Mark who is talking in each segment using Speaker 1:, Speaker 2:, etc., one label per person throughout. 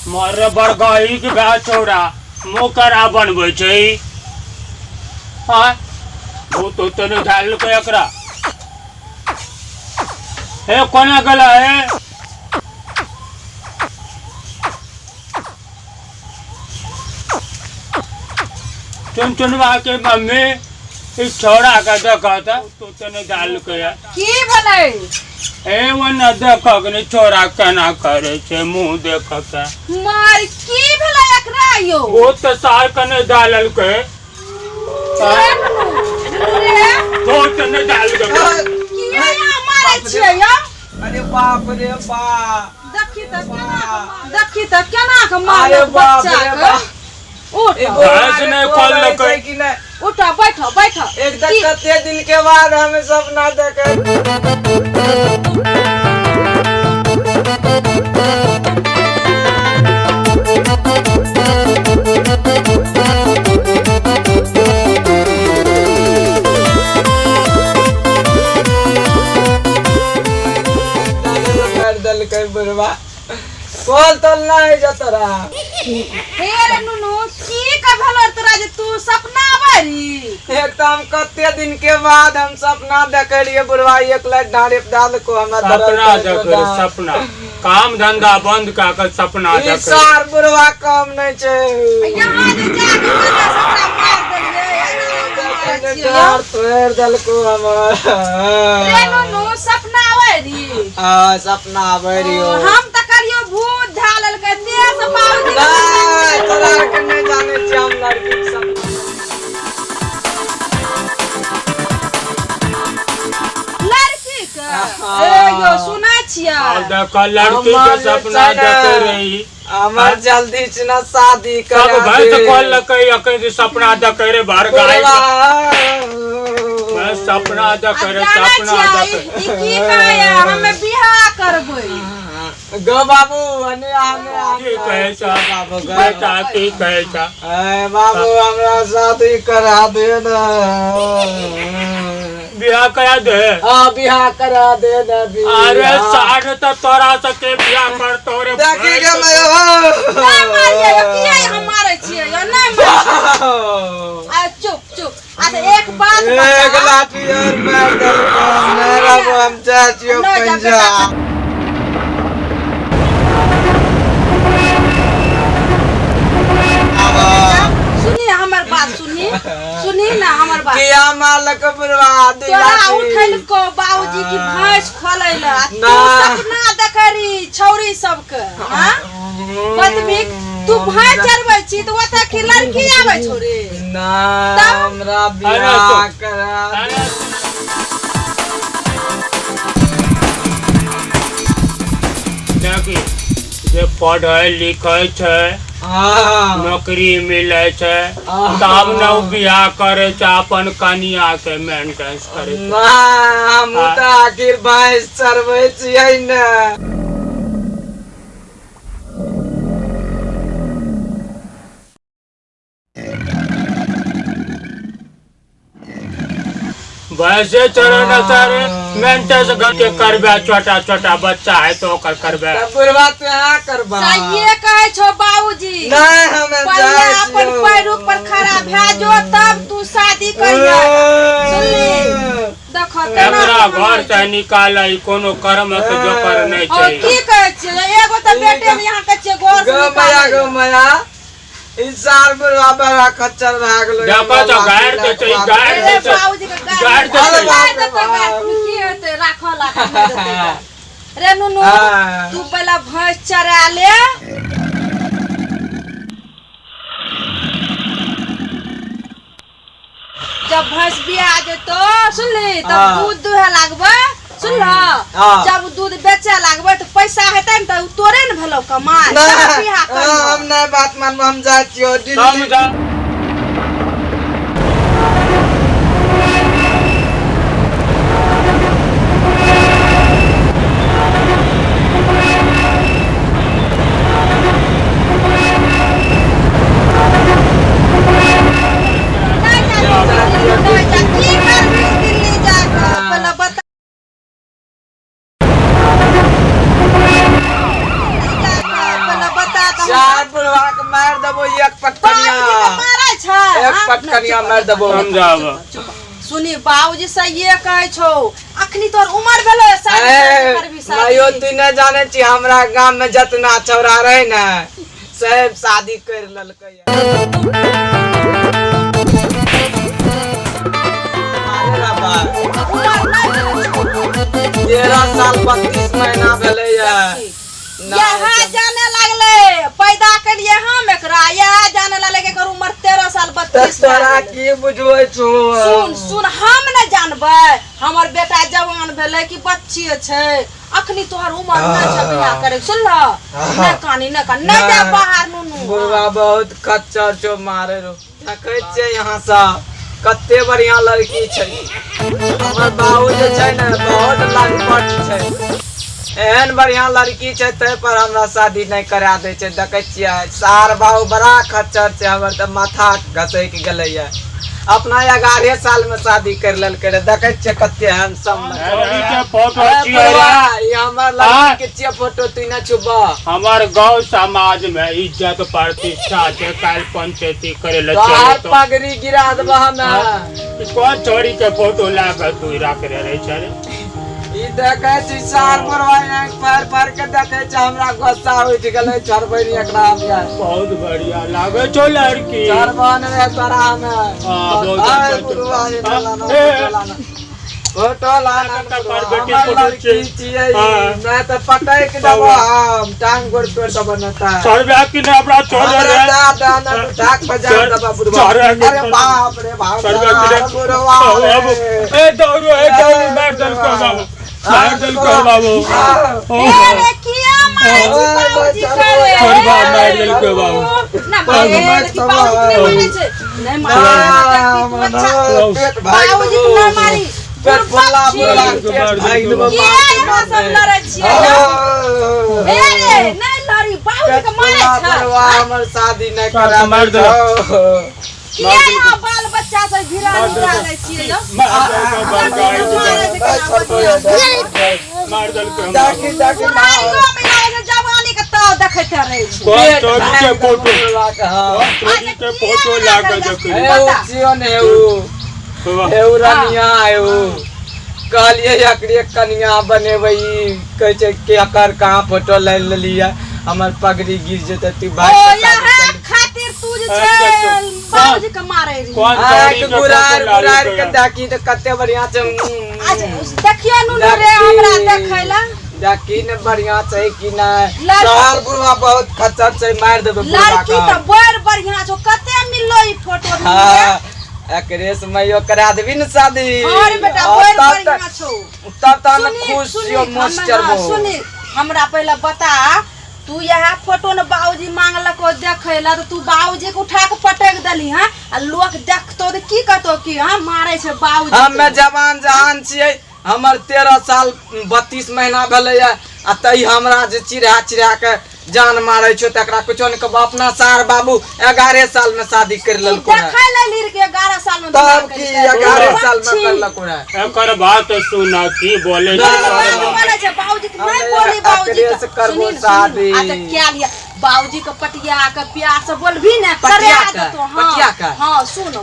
Speaker 1: मर बड़गही के भए छौड़ा मोकरा बनबै छै। हाँ, भूत उत नहि धरलकै एकरा। हे, कोना गेला? हे, चुनचुनवा के मम्मी, ई छौड़ा के देखऽ तऽ भूत उत नहि धरलकै।
Speaker 2: की भेलै?
Speaker 1: ए, ओना देखक ने, छोरा केना करे छै, मुंह देखक।
Speaker 2: मार, की भेलै एकरा यौ?
Speaker 1: ओ तऽ सार के नहि डाललकै। भूत नहि डाललकै।
Speaker 2: किया यहाँ मारै छियै यौ?
Speaker 3: अरे बाप रे बाप!
Speaker 2: देखी तऽ केना, देखी तऽ केना के
Speaker 3: अरे
Speaker 2: मारलक
Speaker 3: बाप
Speaker 2: बच्चा
Speaker 3: रे
Speaker 2: के।
Speaker 3: बाप!
Speaker 2: उठ।
Speaker 3: एगो
Speaker 1: भैंस नहि खोललकै।
Speaker 3: छै कि नहि?
Speaker 2: उठ, बैठ बैठ।
Speaker 3: एक तऽ कते दिन के बाद हमें सपना देखे। कर देलकै बुढ़वा, कॉल तोल ना है जतरा।
Speaker 2: हे रे नुनू, की के भेलो तोरा जे तू सपना आबै री?
Speaker 3: एक तो हम कते दिन के बाद हम सपना देखे रहिए बुढ़वा, एक लाख ढारे डाल को हमरा दर्द
Speaker 1: सपना
Speaker 3: करे
Speaker 1: देख
Speaker 3: को
Speaker 1: रे।
Speaker 3: डाल।
Speaker 1: सपना, काम धंधा बंद कऽ के सपना
Speaker 3: ई
Speaker 1: देख।
Speaker 3: सार बुढ़वा कम नहीं छै।
Speaker 2: यहाँ जे जाके बच्चा सबरा मार देलियै, एना मारै छियै यौ।
Speaker 3: डार तोड़ देलको हमर।
Speaker 2: रे नुनू, सपना आबै री?
Speaker 3: हाँ, सपना आबै रहियो।
Speaker 2: हम तऽ करियो भूत धए लेलकै ते से बाबूजी।
Speaker 3: नहीं, तोरा आर के नहीं जाने छियै हम लड़की के सपना।
Speaker 2: लड़की के? ए यौ, सुनै छियै?
Speaker 1: आब देख, लड़की के
Speaker 3: हमर
Speaker 1: सपना
Speaker 3: जे छै ने,
Speaker 1: देखे रही।
Speaker 3: हमर जल्दी से ना शादी
Speaker 1: सब
Speaker 3: करा
Speaker 1: भैंस
Speaker 3: दे।
Speaker 1: खोललकै अखन जे सपना देखे रे भरगाई।
Speaker 3: बुढ़वा।
Speaker 1: बस सपना
Speaker 2: आ
Speaker 1: देखे रे।
Speaker 2: जानै
Speaker 1: सपना
Speaker 2: छियै
Speaker 1: देखे।
Speaker 2: ई की कहैया, हमे बियाह करबै।
Speaker 3: गो बाबू, अने आने आने।
Speaker 1: की कहै छ
Speaker 3: बाबू गो।
Speaker 1: बेटा, की कहै छ?
Speaker 3: ए बाबू, हमरा शादी करा दे ना।
Speaker 1: बियाह करा दे?
Speaker 3: हाँ, बियाह करा दे ना बियाह।
Speaker 1: अरे साढ़ तऽ तोरा सबके बियाह करतौ रे।
Speaker 3: देखी के मैं।
Speaker 2: नहि मारियै यौ, किया हम मारै छियै यौ? नहि मारियै। आ चुप चुप, आ तऽ एक बात
Speaker 3: एक
Speaker 2: बता।
Speaker 3: लाठी और मार देलको, नहीं बाबू, हम जाइ छियौ
Speaker 2: नहि जा बेटा।
Speaker 3: पंजाब।
Speaker 2: सुनी हमर बात, सुनी, सुनी ना हमर बात।
Speaker 3: किया मारलक बुढ़वा? दू
Speaker 2: तोरा
Speaker 3: लाठी।
Speaker 2: उठैल को बाबूजी की भैंस खोलै ले आ तू
Speaker 3: ना।
Speaker 2: सपना देखै रही छौरी सबके। हाँ बतबी, तू भैंस चरबै छी तऽ ओतऽ की लड़की आबै छौ रे?
Speaker 3: ना।
Speaker 2: तब?
Speaker 3: हमरा
Speaker 1: अरे
Speaker 3: बियाह करा दे।
Speaker 1: अरे देखी, जे पढ़ै लिखै छै, नौकरी मिलै छै, तब ने ओ बियाह करै छै, अपन कनिया के मेंटेनेंस करै छै।
Speaker 3: ना, हम तऽ आखिर भैंस चरबै छियै ने।
Speaker 1: वैसे चलो ना सर, मेंटेनेंस घर के करबे, छोटा छोटा बच्चा है तो ओकर करबे।
Speaker 3: तब बुढ़वा तू यहाँ करबा।
Speaker 2: सहिए कहै छौ बाबूजी।
Speaker 3: नहीं, हमे
Speaker 2: पहिले
Speaker 3: जाइ
Speaker 2: अपन
Speaker 3: छियौ।
Speaker 2: पैर पर खड़ा भए जो, तब तू शादी करिहे। सुनली, देखो केना
Speaker 1: एकरा
Speaker 2: के
Speaker 1: घर से निकालै, कोनो कर्म के जोकर नहि
Speaker 2: और
Speaker 1: छै।
Speaker 2: की कहै छियै, एगो तऽ बेटे ने यहाँ के छियै, घर से
Speaker 3: गो माया,
Speaker 2: निकालै।
Speaker 3: गो माया, ई साल बुढ़वा बड़ा खच्चर भए गेलो।
Speaker 1: देखो तऽ गारि दै छै, ई गारि
Speaker 2: ए
Speaker 1: दै छै।
Speaker 2: बाबूजी के गारि
Speaker 1: गारि दै छै।
Speaker 2: गारि देतै, गारि की हेतै, राखऽ लाखऽ नहि देतै तऽ। रे नुनू,
Speaker 3: हाँ।
Speaker 2: तू पहिले भैंस चरा ले। जब भैंस बिया जेतो, सुनली, तब दूध दुहे लागबै, सुनल?
Speaker 3: हाँ।
Speaker 2: जब दूध बेचे लागबै तऽ पैसा हेतै ने, तऽ उ तोरे ने भेलौ कमाइ। तब
Speaker 3: नहीं,
Speaker 2: बियाह करिहो।
Speaker 3: हम नहीं बात मानबो, हम जाइ छियौ दिल्ली।
Speaker 1: समझा।
Speaker 3: लटपट कनिया मारि देबो।
Speaker 1: समझाब।
Speaker 2: सुनी बाबूजी सहिए कहै छौ, अखनी तोर उमर भेलो शादी करबी शादी।
Speaker 3: मायो तू नहि जानै छी, हमरा गाम में जतना छौड़ा रहे ने सब शादी कर लेलकै। 13 साल 32 महीना भेलै।
Speaker 2: यहाँ जाने लागले पैदा के लिए हम एकरा, यहाँ जाने लागले कि एकर उम्र 13 साल 32।
Speaker 3: तोरा की बुझबै छौ?
Speaker 2: सुन सुन, हम नहि जानबै हमर बेटा जवान भेलै कि बच्चे छै। अखनी तोहर उम्र नहि छै बियाह करे, सुनलह? नहि कानी, नहि कानी, नहि जा बाहर नुनू।
Speaker 3: बुढ़वा बहुत खच्चर छौ, मारे रो। देखै छियै यहाँ से कते बढ़िया लड़की छै। हमर बाबू जे छै ने बहुत लड़पट छै, एहन बढ़िया लड़की छै ताहि पर हमरा शादी नहि करा दै छै। देखै छियै सार बाबू बड़ा खच्चर छै, हमर तऽ माथा घसकि गेलैया। अपना 11 साल में शादी कर लेलकै रे। देखै छियै कते हैंडसम।
Speaker 1: फोटो छियै
Speaker 3: हमर लड़की के छियै फोटो, तू नहि छुबह।
Speaker 1: हमर गाँव समाज में इज्जत प्रतिष्ठा छै, काल्हि पंचायती करे ले
Speaker 3: तोहर पगड़ी गिरा देबह हमे।
Speaker 1: कोन छोरी के फोटो ला के तू राख रहे छै रे?
Speaker 3: ई देखै छी सार बुढ़वा फाड़ फाड़ के देखै छै, हमरा गुस्सा उठि गेलै। छोड़बै नहि एकरा हम यार।
Speaker 1: बहुत बढ़िया लागै छौ लड़की।
Speaker 3: छोड़बो नहि तोरा हमे। फोटो लाना, लड़की छियै मैं तऽ पटैक देबो हम, टांग गोड़ तोड़ देबो। नेता
Speaker 1: छोड़बे कि नहि हमरा? छोड़ रे
Speaker 3: ढाक बजा देबो बुढ़वा। अरे बाप रे बाप, बुढ़वा।
Speaker 1: ए दौड़ो, ए दौड़ो, मार देलको बाबू, मार देलको बाबू।
Speaker 2: ए किया मारै छी बाबूजी करे?
Speaker 1: छोड़बा, मार देलको बाबू।
Speaker 2: ना मारे, बाबूजी नहीं मारै छै, नहीं मारै बाबूजी, नहीं मारी।
Speaker 3: पेट फुल्ला फुल्ला पेट भागि देबो।
Speaker 2: किया यहाँ सब लड़ै छियै? ए रे नहीं लड़ी, बाबूजी के मारै छै।
Speaker 3: हमर शादी नहि करा
Speaker 1: मार देलक।
Speaker 2: किया यहाँ बाल बच्चा सब भिड़ा भिड़ा लै छियै?
Speaker 1: मार देलको।
Speaker 2: जवानी के ताव देखैत रहै छै।
Speaker 1: कोन चोरी के फोटो, चोरी के फोटो ला के देखै?
Speaker 3: छियो ने एउ रनिया, एउ कहलियै एकरे कनिया बनेबै, कहै छै कि एकर कहाँ फोटो लै लेलियै, हमर पगड़ी गिर जेतै। तू भाग
Speaker 2: खातिर तू जे छै बाबूजी के मारै रही।
Speaker 3: गुरार गुरार के देखी तऽ कते बढ़िया छै।
Speaker 2: अच्छा देखियो नुनू रे, हमरा देखै ला
Speaker 3: देखी ने बढ़िया छै कि नहि। शहर बुढ़वा बहुत खच्चर छै, मारि देबै।
Speaker 2: लड़की तऽ बड़ बढ़िया छौ, कते मिललो ई फोटो?
Speaker 3: हाँ एकरे से मैयो करा देबी ने शादी।
Speaker 2: अरे बेटा बड़ बढ़िया छौ,
Speaker 3: तब तऽ हम खुश छियौ, मस्त चढ़बो।
Speaker 2: सुनी हमरा पहिले बता, तू यह फोटो ने बाबूजी मांगलको देखै ला, तऽ तू बाबूजी के उठा के पटक देली। हाँ आ लोक देखतो तऽ की कहतो कि हाँ मारै छै बाबूजी?
Speaker 3: हमे जवान जहान छियै, हमर 13 साल 32 महीना भेलैया आ तै हमरा जे चिढ़ा चिढ़ा के जान मारै छौ तकरा कुछो नहि कहबो। अपना सार बाबू 11 साल में शादी कर लेलको।
Speaker 2: देखै लेली रे 11 साल में?
Speaker 3: तब की 11 साल में करलको रे?
Speaker 1: एकर बात सुन की बोले
Speaker 2: छै बाबूजी के? नहीं बोली बाबूजी के,
Speaker 3: करबो शादी।
Speaker 2: अच्छा क्या लिया बाबूजी के पटिया के प्यार से बोलबी ने करे देतो।
Speaker 3: हां
Speaker 2: हां सुन,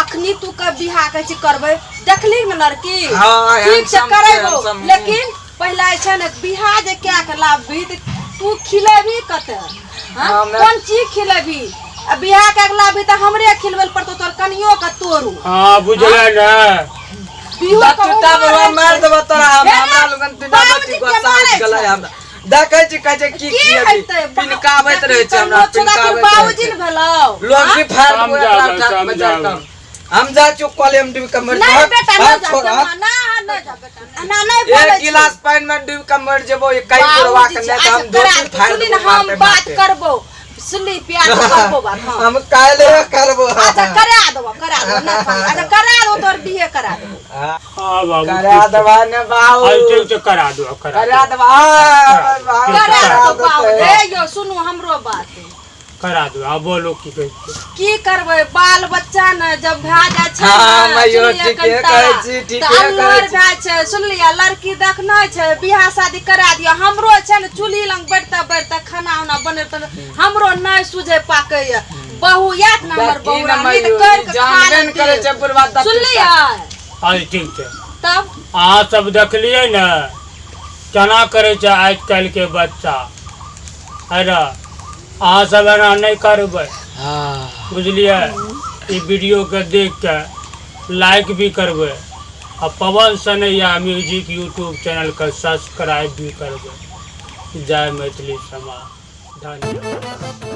Speaker 2: अखनी तू के बियाह कहै छी करबै, देखली ने लड़की ठीक से करेबो, लेकिन पहला छै ने बियाह जे क्या के लाबी तऽ तू खिलेबी कते? कोन चीज खिलेबी? आ बियाह के लाबी तऽ हमरे खिलबै पड़तो, तोर कनियो के तोरू।
Speaker 1: हां बुझले ने?
Speaker 3: मार देबो तोरा हमरा लोगन, तू गुस्सा उठि गेलै हमरा। देखै छी कहै छै की खिएबी, पिनकाबैत रहै छै हमरा, पिनकाबैत।
Speaker 2: बाबूजी ने भेलौ
Speaker 3: लोग भी फाड़ देबो एकरा ठाक बजार कम। हम जा चुक कॉलेज में डूब के मर।
Speaker 2: नहीं बेटा नहीं जा, ना नहीं जा बेटा, ना नहीं बोले।
Speaker 3: एक गिलास पानी में डूब के मर जेबो कई बुढ़वा के, नहीं तो हम दो तीन फाड़
Speaker 2: देबो। हम बात करबो, सुनली? प्यार से करबो बात। हां
Speaker 3: हम काल्हे करबो।
Speaker 2: अच्छा करा देबो, करा देबो ना? अच्छा करा देबो, तोर बिहे करा देबो।
Speaker 1: हां बाबू
Speaker 3: करा देबा ने बाबू।
Speaker 1: ठीक छै, करा देबो,
Speaker 3: करा देबा,
Speaker 2: करा देबो बाबू। ए यो सुनू हमरो बात।
Speaker 1: करा दो। आ बोलो की कहै?
Speaker 2: की करबै, बाल बच्चा ने जब भए जाइ छै भए छै, सुनलियै? लड़की देखना छै, बियाह शादी करा दियौ। हमरो छै ने चूल्ही लग बैठते बैठते खाना उना बनेते हमरो नहि सुझे पाकैया। बहू याद न हमर
Speaker 3: देखी
Speaker 2: बहू
Speaker 3: न
Speaker 2: रानी तऽ
Speaker 3: मयूरी,
Speaker 2: करि कऽ खा
Speaker 3: जानबे न करै छै बुढ़वा
Speaker 2: लेतै।
Speaker 3: दत्ती
Speaker 2: सुनलियै
Speaker 1: अच्छा ठीक छै।
Speaker 2: तब
Speaker 1: अहाँ सब देखलियै ने केना करै छै आज काल्हि के बच्चा। अरे अहाँ सब एना नहि करबै।
Speaker 3: हाँ।
Speaker 1: बुझलियै? ई वीडियो के देख के लाइक भी करबै आ Pawan Sanaiya music YouTube channel के सब्सक्राइब भी करबै। जय मैथिली समाज। धन्यवाद।